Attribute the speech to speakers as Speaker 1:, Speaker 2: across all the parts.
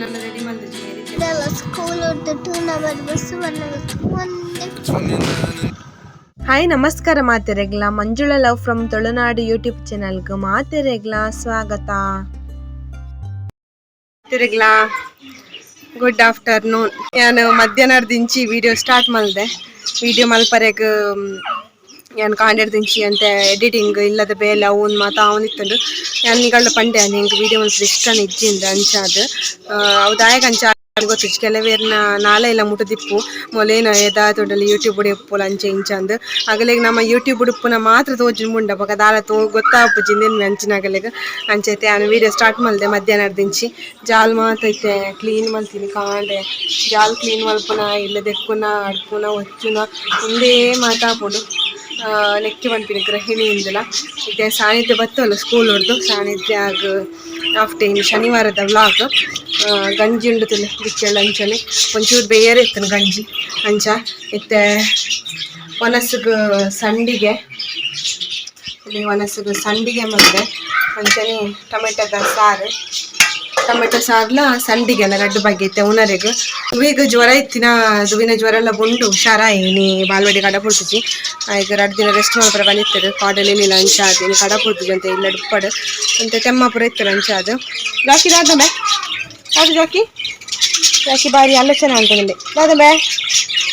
Speaker 1: ನಾನು ರೆಡಿ ಮಲ್ದಿಜ್ಜಿ.
Speaker 2: School two number bus ಒಂದೇ.
Speaker 1: ಹಾಯ್, ನಮಸ್ಕಾರ ಮಾತೆರೆಗ್ಲ. Manjula love from Tulunadu YouTube ಚಾನಲ್ಗೆ ಮಾತೆರೆಗ್ಲ ಸ್ವಾಗತ. ಮಾತೆರೆಗ್ಲ ಗುಡ್ ಆಫ್ಟರ್ನೂನ್. ನಾನು ಮಧ್ಯಾಹ್ನದಿಂಚಿ ವಿಡಿಯೋ ಸ್ಟಾರ್ಟ್ ಮಲ್ದೆ. ವಿಡಿಯೋ ಮಲ್ಪರೆಗ್ ಯಾನ್ ಕಾಂಡೆಡ್ದಿಂಚಿ ಅಂತ ಎಡಿಟಿಂಗ್ ಇಲ್ಲದ ಬೇಲೆ ಅವನ್ ಮಾತ ಅವನಿತ್ತಂಡು. ಯಾನ್ ನಿಗಳ್ನ ಪಂಡೆ, ಹಿಂಗೆ ವಿಡಿಯೋ ಮಲ್ಪರೆ ಇಷ್ಟ ಇಜ್ಜಿಂದ ಅಂಚಾದ್. ಅವು ದಾಯೆಗ್ ಅಂಚ ಗೊತ್ತಿಜ್ಜಿ. ಕೆಲವೇರ್ನ ನಾಲೆ ಇಲ್ಲ ಮುಟ್ಟದಿಪ್ಪು ಮೊಲೇನ ಎದಾತುಂಡಲ ಯೂಟ್ಯೂಬ್ ಉಪ್ಪುಲ ಅಂಚ ಇಂಚ ಅಂದ್. ಅಗಲೆಗ್ ನಮ್ಮ ಯೂಟ್ಯೂಬ್ ಉಪ್ಪುನ ಮಾತ್ರ ತೋಜುಂಡು ಮುಂಡ ಬೊಕ ದಾಲ ತೋ ಗೊತ್ತಾಪುಜಿ ಇಂದೆನ್ ಅಂಚಿನ ಅಗಲೆಗ್. ಅಂಚೈತೆ ಯಾನ್ ವೀಡಿಯೋ ಸ್ಟಾರ್ಟ್ ಮಲ್ದೆ. ಮಧ್ಯಾಹ್ನದಿಂಚಿ ಜಾಲ್ ಮಾತ ಇತ್ತೆ ಕ್ಲೀನ್ ಮಲ್ತೀನಿ. ಕಾಂಡೆ ಜಾಲ್ ಕ್ಲೀನ್ ಮಲ್ಪುನ, ಇಲ್ಲ ದೆಕ್ಕುನ, ಅಡ್ಪುನ, ಒಚ್ಚುನ ಉಂದೇ ಮಾತಾಪುಂಡು. ನೆಕ್ಕೆ ಪನ್ಪಿನ ಗೃಹಿಣಿ ಇಂದಲ. ಇತ್ತೆ ಸಾನಿಧ್ಯ ಬತ್ತಲ್ಲ ಸ್ಕೂಲ್ ಹೊಡ್ದು. ಸಾನಿಧ್ಯ ಆಗ್ ಹಾಫ್ ಡೇ. ಶನಿವಾರದ ವ್ಲಾಗ್. ಗಂಜಿ ಉಂಡು ತುಲೆ ಬಿಚ್ಚಳ ಅಂಚನೆ. ಒಂಚೂರು ಬೇರೆ ಇತ್ತು ಗಂಜಿ ಅಂಚ. ಇತ್ತೆ ಒನಸ್ಗ್ ಸಂಡಿಗೆ, ಇಲ್ಲಿ ಒನಸ್ಗ್ ಸಂಡಿಗೆ ಮಲ್ದೆ. ಅಂಚನೆ ಟೊಮೆಟೊದ ಸಾರು, ಟೊಮೆಟೊ ಸಾರ್ಲ ಸಂಡಿಗೆ ಅಲ್ಲ ರಡ್ಡು ಬಗ್ಗೆ ಇತ್ತೆ ಉನರೆಗ್. ಈಗ ಜ್ವರ ಇತ್ತಿನ ದುವಿನ ಜ್ವರ ಎಲ್ಲ ಬುಂಡು ಹುಷಾರಾಯಿ. ನೀ ಬಾಲ್ವಾಡಿ ಕಡ ಪುಡ್ತಿಜಿ. ಈಗ 2 ದಿನ ರೆಸ್ಟ್ ಮಲ್ಪರ ಬಂದಿತ್ತರು. ಕಾಡಲ್ಲಿ ಏನಿಲ್ಲ ಅಂಚ ಅದು ಇನ್ನು ಕಡ ಪುಡ್ತಿಜಿ ಅಂತ. ಇಲ್ಲ ಡುಪ್ಪಡು ಅಂತ ತೆಮ್ಮಪುರ ಇತ್ತರು ಅಂಚ ಅದು. ಜಾಕಿ ದಾದ ಬೇ ಅದು ಜಾಕಿ ಜಾಕಿ ಬಾರಿ ಆಲೋಚನೆ ಅಂತಂದೆ. ದಾದ ಬೇ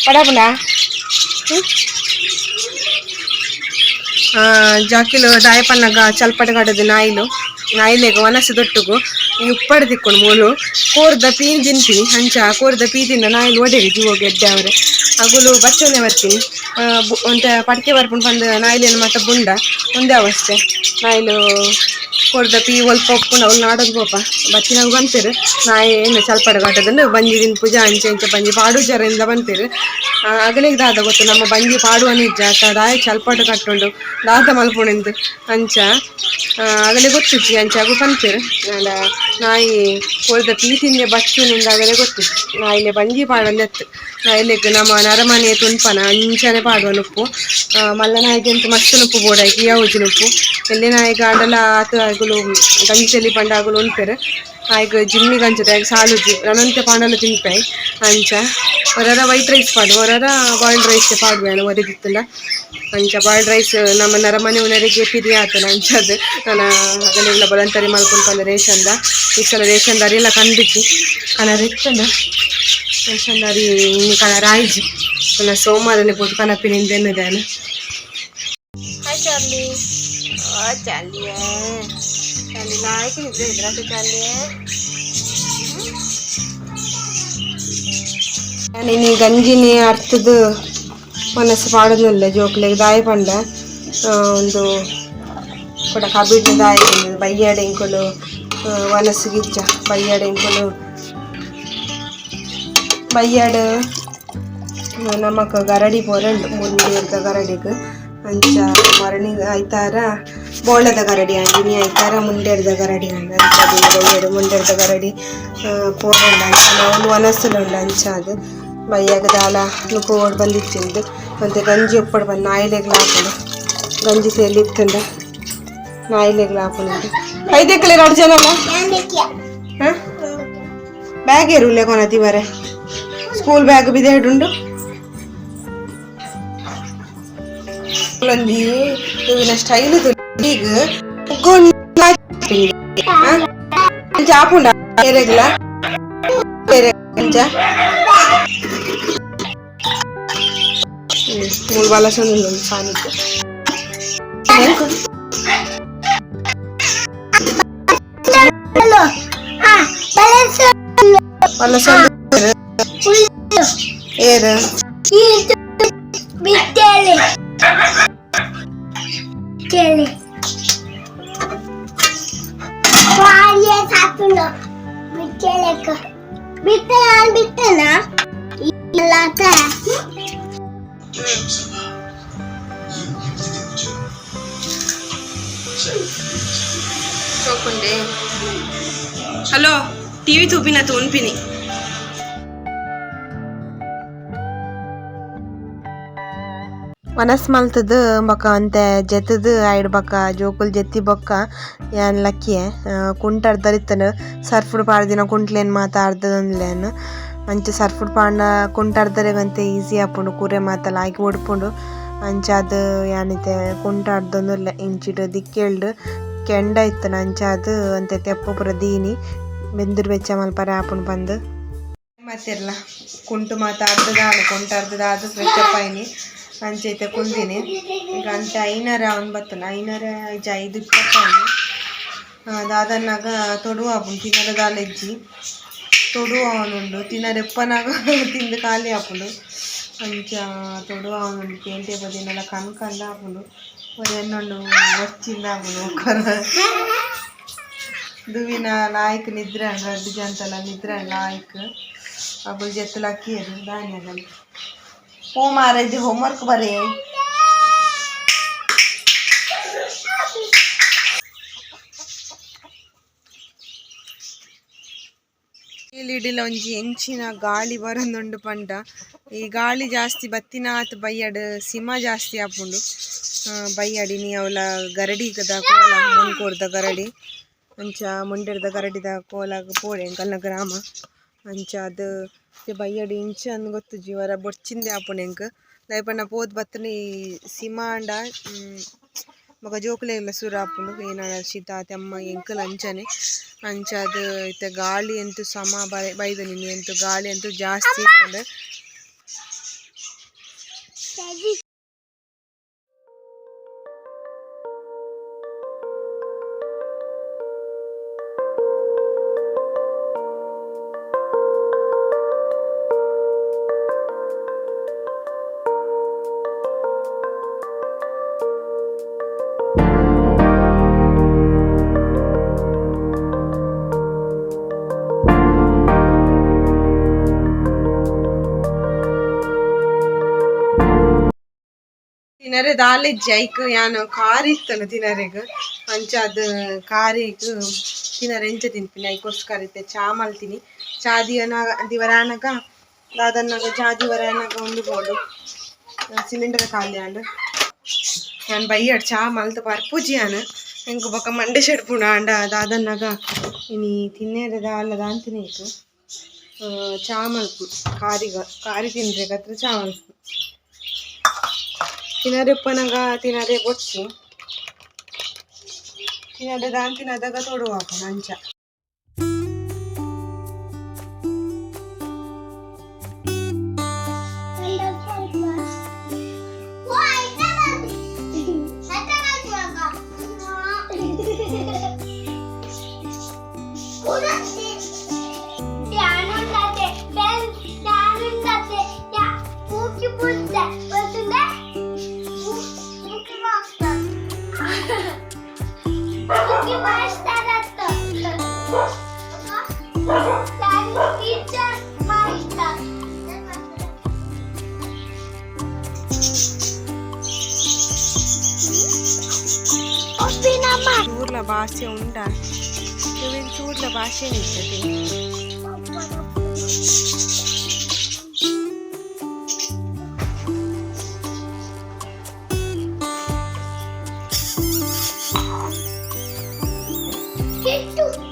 Speaker 1: ಪಡಪುಂಡ. ಜಾಕಿಲು ದಾಯಪನ್ನಗ ಚಲ್ಪಟಗಡದ ನಾಯಿಲು. ನಾಯಿಲೆಗ್ ವನಸು ದೊಟ್ಟುಗು ಈ ಉಪ್ಪಡು ತಿಕ್ಕೊಂಡು ಮೂಲು ಕೋರ್ದ ಪೀನ್ ತಿನ್ಪಿನಿ. ಅಂಚ ಕೋರ್ದ ಪೀ ತಿಂದ ನಾಯಿಲು ಒಡೆರಿ ಜೀವ ಗೆಡ್ಡೆ ಅವ್ರೆ. ಅಗುಲು ಬಚ್ಚನೆ ಬರ್ತೀನಿ ಒಂತೆ ಪಡಿಕೆ ಬರ್ಪುಂಡು ಪಂದ್ ನಾಯಿಲೇನು ಮಾತ ಬುಂಡ. ಒಂದೇ ಅವಸ್ಥೆ. ನಾಯಿಲು ಕೋರ್ದ ಪೀ ಒಲ್ಪ ಉಪ್ಪುಂಡು ಅವ್ಲು ನಾಡೋದು ಪೋಪ ಬಚ್ಚಿನಾಗ ಬಂತೇರು. ನಾಯಿ ಏನು ಚಲ್ಪಡ ಘಾಟದಂದು ಬಂಜಿ ತಿನ್ಪುಜ ಅಂಚೆ ಇಂಚ ಬಂಜಿ ಪಾಡು ಜರಿಂದ ಬಂತೇರು. ಅಗಲಿಗೆ ದಾದ ಗೊತ್ತು ನಮ್ಮ ಬಂಜಿ ಪಾಡುವ ನಿಜ ಅತ್ತ ದಾಯ ಚಲ್ಪಾಟ ಕಟ್ಟುಂಡು ದಾದ ಮಲ್ಪುಣಿಂದು ಅಂಚ ಅಗಲೆ ಗೊತ್ತಿಜ್ಜಿ. ಅಂಚ ಅಗು ಪನ್ಪೆರ್. ಆಂಡ ನಾಯಿ ಕೋರ್ದ ಪೀ ತಿಂದೆ ಬಚ್ಚುನಿಂದ ಆಗಲೇ ಗೊತ್ತಿಜ್ಜಿ. ನಾಯಿಲೆ ಬಂಜಿ ಪಾಡೊಂದೆತ್ತು. ನಾಯಿಲೆಗ್ ನಮ್ಮ ನರಮನೆ ತುನ್ಪನ ಅಂಚನೆ ಪಾಡುವ ನುಪ್ಪು. ಮಲ್ಲ ನಾಯಿಗೆ ಅಂತೂ ಮಸ್ತ್ ನುಪ್ಪು ಬೋಡಾಯ್ಕೆ ಯಾವುಜಿ ನುಪ್ಪು. ಎಲ್ಲಿ ನಾಯಿಗೆ ಆಂಡಲ ಆತ ಅಗುಲು ಗಂಜಿ ತೆಲಿ ಪಂಡ ಅಗುಲು ಉನ್ಪೆರ್. ಆಯ್ಗ್ ಜಿಮ್ಮಿ ಗಂಜದ ಆಯ್ಗ್ ಸಾಲುಜಿ. ನನಂತೆ ಪಾಂಡಲ ತಿನ್ಪೆ. ಅಂಚ ಒರರ ವೈಟ್ ರೈಸ್ ಪಾಡು, ಒರರ ಬಾಯ್ಲ್ಡ್ ರೈಸ್ ಪಾಡುವೆ ನಾನು ಒರೆದಿತ್ತಲ್ಲ. ಅಂಚ ಬಾಯ್ಲ್ಡ್ ರೈಸ್ ನಮ್ಮ ನರಮನೆ ಉನರಿಗೆ ಪಿರಿ ಆತನ. ಅಂಚದು ನನ್ನ ಅಗಲೆಲ್ಲ ಬಲಂತರಿ ಮಲ್ಪುನ್ ಪಂಡ ರೇಷನ್ದ. ಈ ಸಲ ರೇಷನ್ ದಾರಿ ಎಲ್ಲ ಕಂದಿಜ್ಜಿ. ಕನರ್ ಇತ್ತಂಡ ರೇಷನ್ ದಾರಿ ಇನ್ನು ಕನರ್ ಆಯ್ಜಿ. ಪುನಃ ಸೋಮವಾರನೇ ಪೋತು ಕನಪಿನಿಂದ ಎನ್ನುದಾನ. Hi Charlie. ಓ ಚಾರ್ಲಿ, ಚಾರ್ಲಿ ಲಾಯ್ಕ್ ನಿದ್ರೆ ಇದ್ರ ಚಾರ್ಲಿ. ನಾನು ಗಂಜಿನಿ ಅರ್ಥದ ಮನಸ್ಸು ಪಾಡೊಂದುಲ್ಲೆ ಜೋಕ್ಲೆಗ್. ದಾಯ ಪಂಡ ಒಂದು ಕುಡ ಕಬಿಡ್ನ ದಾಯ ಬಯ್ಯಾಡ ಎಂಕುಲು ವನಸ್ಸಿಗಿಜ್ಜ. ಬಯ್ಯಾಡ ಎಂಕುಲು ಬಯ್ಯಾಡ್ ನಮಕ್ ಗರಡಿ ಪೋರಂಡು, ಮುಂಡೇರ್ದ ಗರಡಿಗ್. ಅಂಚ ಮರಣಿ ಐತಾರ ಬೋಳದ ಗರಡಿ ಆಂಡ್ ಇನಿ ಐತಾರ ಮುಂಡೇರ್ದ ಗರಡಿ ಆಂಡ್. ಅಂಚ ಬಯ್ಯಡ್ ಮುಂಡೇರ್ದ ಗರಡಿ ಪೋರಂಡು. ಅಂಚ ನಾವು ವನಸುಲು ಉಂಡು. ಅಂಚ ಅದು ಬಯ್ಯಾಗ ದಾಲ ನುಪ್ಪು ಬಂದಿತ್ತಿಂದು. ಒಂತೆ ಗಂಜಿ ಉಪ್ಪಡು ಬಂದು ನಾಯಿಲೆಗ್ಲ ಆಪುಂಡು. ಗಂಜಿ ಸೇಲಿ ಇತ್ತುಂಡ ನಾಯಿಲೆಗ್ಲ ಆಪುಂಡು. ಕೈ ದೆಕ್ಕಲೆ ಎರಡು ಜನಲ್ಲ. ಹಾಂ, ಬ್ಯಾಗ್ ಏರುಲ್ಲೆ ಕೊನತಿ ಬರೆ. ಸ್ಕೂಲ್ ಬ್ಯಾಗ್ ಬಿದೇಡುಂಡು. ಒಂಜಿ ತೂವಿನ ಸ್ಟೈಲ್ ಈಗ ಅಂಚ ಆಪುಂಡ ಏರೆಗ್ಲ ಅಂಚ ಮೂರು ಬಲಸೊಂದು ಸಾನಿಧ್ಯ. ಬಲಸೊಂದು ಏರು.
Speaker 2: ಬಿಟ್ಟೇಳಿ ಕೇಳಿ ಬಾರಿಯ ಸಾಪುಂಡು ಬಿಟ್ಟೇಳಕ ಬಿಟ್ಟ ನಾನು ಬಿಟ್ಟನ ಇಲ್ಲ.
Speaker 1: ಚೋಕುಂಡೆ. ಹಲೋ, ಟಿವಿ ತೂಪಿನ ತೋನ್ಪಿನಿ. ವನಸ್ ಮಲ್ತದು ಬೊಕ ಒಂತೆ ಜೆತ್ತುದು ಐಡ್ ಬೊಕ ಜೋಕುಲು ಜೆತ್ತಿ ಬೊಕ್ಕ ಯಾನ್ ಲಕ್ಕಿಯೆ ಕುಂಟು ಅರ್ಧರಿತ್ತುಂಡು ಸರ್ಫ್ ಪಾಡ್ದಿನ ಕುಂಟ್ಲೇನ್ ಮಾತ ಅರ್ಧದೊಂದ್ಲೇನ್ ಅಂಚ ಸರ್ಫ್ ಪಾಡ್ಂಡ ಕುಂಟು ಅರ್ಧರೆಗ್ ಒಂತೆ ಈಸಿ ಆಪುಂಡು ಕುರೆ ಮಾತಲ ಆಯ್ಕೆ ಒಡ್ಪುಂಡು ಅಂಚಾದ್ ಯಾನ್ ಇತ್ತೆ ಕುಂಟು ಅರ್ಧೊಂದುಲ್ಲೆ ಇಂಚಿಡ್ ದಿಕ್ಕೆಲ್ಡ್ ಕೆಂಡ ಇತ್ತುಂಡು ಅಂಚಾದ್ ಒಂತೆ ತೆಪ್ಪು ಪೂರ ದೀನಿ ಬೆಂದುರು ಬೆಚ್ಚ ಮಲ್ಪರೆ ಆಪುಂಡು ಪಂದ್ ಮತ್ತಿರ್ಲ ಕುಂಟು ಮಾತ ಅರ್ಧದಾಂಡ್ ಕುಂಟು ಅರ್ಧದಾದ್ ಫ್ರೆಶ್ ಅಪ್ ಆಯಿನಿ ಅಂಚ ಇತ್ತೆ ಕುಲ್ದಿನಿ ಗಂಟೆ ಐನರೆ ಆವೊಂದು ಬತ್ತುಂಡು ಐನರೆ ಇಜ್ಜಿ 5:20 ಆಯಿನಿ ದಾದನ್ನಾಗ ತೊಡು ಆಪುಂಡು ತಿನರೆ ದಾಲ ಇಜ್ಜಿ ತೊಡು ಆವೊಂದುಂಡು ತಿನರೆ ಎಪ್ಪನಾಗ ತಿಂದು ಖಾಲಿ ಆಪುಂಡು ಅಂಚ ತೊಡು ಆವೊಂದುಂಡು ಪೇಂಟೆ ಬದಿನೆಲ್ಲ ಕಣ್ ಕಂದ ಆಪುಂಡು ಒರಿ ಎನ್ನೊಂಡು ಬೊರ್ಚಿಂದ ಆಪುಂಡು ಒಕ್ಕರ ದುವಿನ ಲಾಯ್ಕ್ ನಿದ್ರೆ ಆಂಡ್ ರಡ್ಡ್ ಜನತಲ ನಿದ್ರೆ ಆಂಡ್ ಲಾಯ್ಕ್ ಅಕುಲು ಜೆತ್ತ್ ಲಕ್ಕಿಯೆರ್ ದಾನೆ ಪೋ ಮಾರಾಯ್ದಿ ಹೋಮ್ವರ್ಕ್ ಬರೆ. ಇಡಿಲ ಒಂಜಿ ಎಂಚಿನ ಗಾಳಿ ಬರೊಂದುಂಡು ಪಂಡ ಈ ಗಾಳಿ ಜಾಸ್ತಿ ಬತ್ತಿನಾತ್ ಬಯ್ಯಡ್ ಸಿಮ ಜಾಸ್ತಿ ಆಪುಂಡು ಬಯ್ಯಡ್ ಇನಿ ಅವ್ಲ ಗರಡಿದ ಕೋಲ ಮುಂಡ್ಕೋರ್ದ ಗರಡಿ ಅಂಚ ಮುಂಡೇರ್ದ ಗರಡಿದ ಕೋಲಾಗ್ ಪೋಡೆ ಎಂಕಲ್ನ ಗ್ರಾಮ ಅಂಚಾದ್ ಬಯ್ಯಡ್ ಇಂಚ ಅಂದ್ ಗೊತ್ತುಜಿ ಒರ ಬೊರ್ಚಿಂದೆ ಆಪುಂಡು ಎಂಕ್ ದಾಯೆ ಪಂಡ ಪೋದು ಬತ್ತುಂಡ ಈ ಸಿಮ ಆಂಡ ಬೊಕ ಜೋಕುಲೆಗ್ಲ ಸುರು ಆಪುಂಡು ಏನಾಂಡ ಶೀತ ತೆಮ್ಮ ಎಂಕುಲ ಅಂಚನೆ ಅಂಚಾದ್ ಇತ್ತೆ ಗಾಳಿ ಅಂತೂ ಸಮ ಬೈದುಂಡು ಇನಿ ಅಂತೂ ಗಾಳಿ ಅಂತೂ ಜಾಸ್ತಿ ಇತ್ತುಂಡು. ತಿನರೆ ದಾಲ ಇಜ್ಜಿ ಐಕ್ ಯಾನ್ ಕಾರಿ ಇತ್ತುಂಡು ತಿನರೆಗ್ ಅಂಚಾದ್ ಕಾರಿಗ್ ತಿನರೆ ಎಂಚ ತಿನ್ಪಿನಿ ಐಕೋಸ್ಕರ ಇತ್ತೆ ಚಾ ಮಲ್ತಿನಿ ಚಾ ದಿವರಾನಗ ದಾದನ್ನಾಗ ಚಾ ದಿವರಾನಗ ಉಂದು ಬೋಡು ಸಿಲಿಂಡರ್ ಖಾಲಿ ಆಂಡ್ ಯಾನ್ ಬಯ್ಯಡ್ ಚಾ ಮಲ್ತ್ ಪರ್ಪುಜಿ ಯಾನ್ ಎಂಕ್ ಬೊಕ ಮಂಡೆ ಶೆಡ್ಪುಂಡು ಆಂಡ ದಾದನ್ನಾಗ ಇನಿ ತಿನ್ನೆರೆ ದಾಲ ದಾಂತಿನ ಇಕ್ ಚಾ ಮಲ್ಪು ಕಾರಿಗ ಕಾರಿ ತಿನ್ರೆಗ್ ಅತ್ರ ಚಾ ಮಲ್ಪು ತಿನರೆ ಉಪ್ಪನಗ ತಿನರೆ ಬೊರ್ಚಿ ತಿನರೆ ದಾಂತಿನದಗ ತೊಡು ಆಪುಂಡು ಅಂಚ. ಚೂರ್ಲ ಭಾಷೆ ಉಂಡ ಚೂರ್ಲ ಭಾಷೆ ನಿಂತದೆ.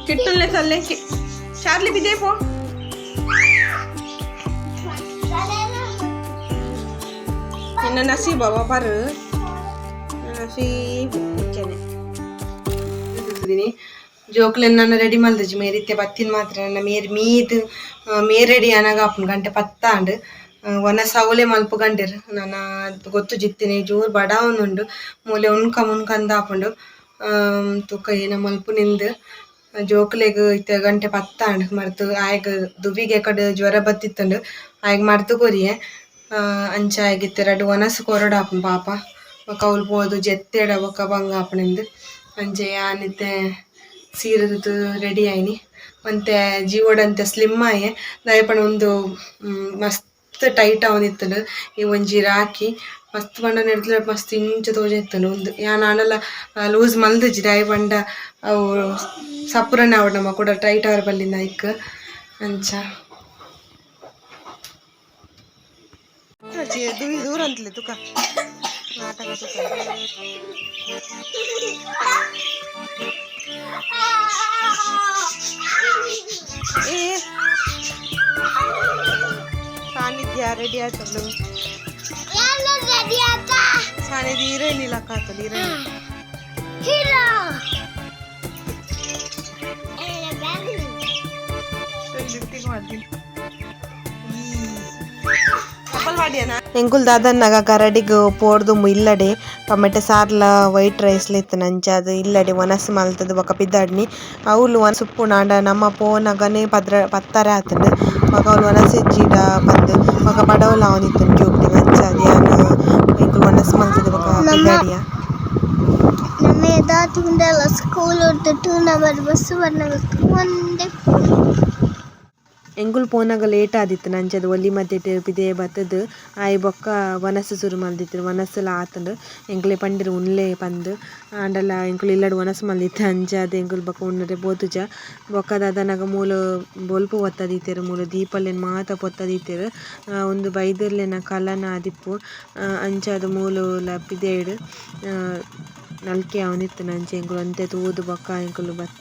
Speaker 1: ಕಿಟ್ಟುಲ್ಲೆ ತಲ್ಲೆ ಚಾರ್ಲಿ ಬಿದ್ದೆ ಪೋ. ನಿನ್ನ ನಸೀಬ ಪರು ನಸೀಬ್ ಇಚ್ಚನೆ ಜೋಕ್ಲೆನ್ ನಾನು ರೆಡಿ ಮಲ್ದಿಜಿ ಮೇರಿತ್ತೆ ಬತ್ತಿನ ಮಾತ್ರ ನನ್ನ ಮೇರ್ ಮೀದ್ ಮೇರ್ ರೆಡಿ ಆನಾಗ ಆಪುಂಡು ಗಂಟೆ 10 ಆಂಡ್ ಒನ ಸೌಲೆ ಮಲ್ಪು ಗಂಟೆರ್ ನನ ಗೊತ್ತು ಜಿತ್ತಿನಿ ಜೋರು ಬಡಾವೊಂದುಂಡು ಮೂಲೆ ಉಣ್ಕ ಮುಣ್ಕಂದ ಆಪುಂಡು ತುಕ ಏನ ಮಲ್ಪು ನಿಂದು ಜೋಕ್ಲೆಗ್ ಇತ್ತೆ ಗಂಟೆ 10 ಆಂಡ್ ಮರ್ತು ಆಯಗ್ ದುಬಿಗೆ ಕಡೆ ಜ್ವರ ಬತ್ತಿತ್ತುಂಡು ಆಯಗ್ ಮರ್ತು ಕೊರಿಯೆ ಅಂಚ ಆಯಗ್ ಇತ್ತೆ ರಡ್ಡ್ ವನಸ್ ಕೊರೊಡು ಆಪುಂಡು ಪಾಪ ಬೊಕ ಅವ್ಲು ಪೋದು ಜೆತ್ತೆಡ ಬೊಕ ಬಂಗ ಆಪುಂಡು ಅಂಚ ಯಾನ್ ಇತ್ತೆ ಸೀರೆ ತುತು ರೆಡಿ ಆಯಿನಿ ಒಂತೆ ಜೀವೊಡಂತೆ ಸ್ಲಿಮ್ ಆಯೆ ದಾಯೆ ಪಂಡ ಉಂದು ಮಸ್ತ್ ಟೈಟ್ ಆವೊಂದಿತ್ತುಂಡು ಈ ಒಂಜಿ ರಾಕಿ ಮಸ್ತ್ ಪಂಡ ನೆಡ್ದ್ ಮಸ್ತ್ ಇಂಚ ತೋಜೊಂದಿತ್ತುಂಡು ಉಂದು ಯಾನ್ ಆಂಡಲ ಲೂಸ್ ಮಲ್ದಿಜಿ ದಾಯೆ ಪಂಡ ಅವು ಸಪುರನೆ ಆವೊಡು ನಮ ಕುಡ ಟೈಟ್ ಆವರೆ ಬಲ್ಲಿಂದ್ ಐಕ್ ಅಂಚ ದೂರ ಅಂತಲೆ ತುಕ. ನಾಟಕ. ಏ ಸಾನ್ನಿಧ್ಯ ರೆಡಿ ಆಯ್ತಲ್ಲ?
Speaker 2: ರೆಡಿ ಆತಾ.
Speaker 1: ಸಾನ್ನಿಧ್ಯ ಹೀರೋಯಿನ್ ಇಲ್ಲ ಕಾತಲ್ಲ, ಹೀರೋಯಿನ್.
Speaker 2: ಹೀರೋ.
Speaker 1: ಲಿಫ್ಟಿಗೆ ಮಾಡ್ತೀನಿ. ಎಂಕುಲ್ ದಾದನ್ನಾಗ ಗರಡಿಗ್ ಪೋರ್ದು ಇಲ್ಲಡೆ ಟೊಮೆಟೊ ಸಾರ್ಲ ವೈಟ್ ರೈಸ್ಲ ಇತ್ತು. ಅಂಚ ಅದು ಇಲ್ಲಡೆ ವನಸ್ ಮಲ್ತದ ಬೊಕ ಪಿದಾಡ್ನಿ. ಅವ್ಲು ವನಸ್ ಉಪ್ಪುನಾಂಡ ನಮ್ಮ ಪೋನಗನೆ ಪದ್ರ ಪತ್ತರ ಆತುಂಡು. ಬೊಕ ಅವ್ಲು ವನಸ್ ಇಜ್ಜಿಡ ಪಂದ್ ಬೊಕ ಬಡವುಲ ಆವೊಂದಿತ್ತುಂಡು ಜೋಕ್ಲೆಗ್. ಅಂಚಾದ್ ಯಾನ್ ಎಂಕುಲು ವನಸ್ ಮಲ್ತುದು ಬೊಕ ಪಿದಾಡಿಯ.
Speaker 2: ನಮ್ಮ ಎದಾತುಂಡಲ ಸ್ಕೂಲ್ 2 ನಂಬರ್ ಬಸ್ ಬರ್ನಗ ಒಂದೇ.
Speaker 1: ಎಂಕುಲು ಪೋನಗ ಲೇಟ್ ಆದಿತ್ತುಂಡು. ಅಂಚಾದ್ ಒಲಿ ಮಧ್ಯೆಟ್ ಪಿದಯಿ ಬತ್ತುದು ಆಯಿ ಬೊಕ್ಕ ವನಸ್ ಸುರು ಮಲ್ದಿತ್ತೆರ್. ವನಸುಲ ಆತುಂಡು. ಎಂಕ್ಲೆ ಪಂಡೆರ್ ಉನ್ಲೆ ಪಂದ್. ಆಂಡಲ ಎಂಕುಲು ಇಲ್ಲಡ್ ವನಸ್ ಮಲ್ದಿತ್ತ. ಅಂಚಾದ್ ಎಂಕುಲು ಬೊಕ ಉನರೆ ಪೋತುಜ. ಬೊಕ್ಕ ದಾದನಗ ಮೂಲು ಬೊಲ್ಪು ಪೊತ್ತಾದಿತ್ತೆರ್. ಮೂಲು ದೀಪಲೆನ್ ಮಾತ ಪೊತ್ತಾದಿತ್ತೆರ್. ಉಂದು ಬೈದೆರ್ಲೆನ ಕಲನ ಆದಿಪ್ಪು. ಅಂಚಾದ್ ಮೂಲುಲ ಪಿದಯ್ಡ್ ನಲ್ಕೆ ಆವೊಂದಿತ್ತುಂಡು. ಅಂಚ ಎಂಕುಲು ಒಂತೆ ತೂದು ಬೊಕ್ಕ ಎಂಕುಲು ಬತ್ತ.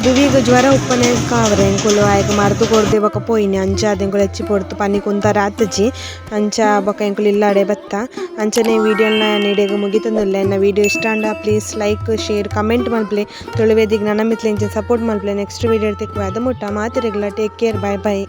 Speaker 1: ದುವಿಗ್ ಜ್ವರ ಉಪ್ಪನೆ ಕಾವ್ರೆ ಎಂಕುಲು ಆಯ್ಕ್ ಮರ್ದ್ ಕೊರ್ದೆ ಬೊಕ ಪೋಯಿನಿ. ಅಂಚಾದ್ ಎಂಕುಲು ಎಚ್ಚಿ ಪೊರ್ತು ಪನಿ ಕುಂತರ ಆತುಜಿ. ಅಂಚ ಬೊಕ ಎಂಕುಲು ಇಲ್ಲಡೆ ಬತ್ತ. ಅಂಚನೆ ವಿಡಿಯೋನ ಇಡೆಗ್ ಮುಗಿತೊಂದುಲ್ಲೆ. ಎನ್ನ ವಿಡಿಯೋ ಇಷ್ಟ ಆಂಡ ಪ್ಲೀಸ್ ಲೈಕ್ ಶೇರ್ ಕಮೆಂಟ್ ಮಲ್ಪುಲೆ. ತುಳುವೆದಿಗ್ ನನ ಮಿತ್ತ್ ಇಂಚ ಸಪೋರ್ಟ್ ಮಲ್ಪುಲೆ. ನೆಕ್ಸ್ಟ್ ವಿಡಿಯೋ ತಿಕ್ಕುವೆ. ಅದು ಮುಟ್ಟ ಮಾತೆರೆಗ್ಲ ಟೇಕ್ ಕೇರ್, ಬಾಯ್ ಬಾಯ್.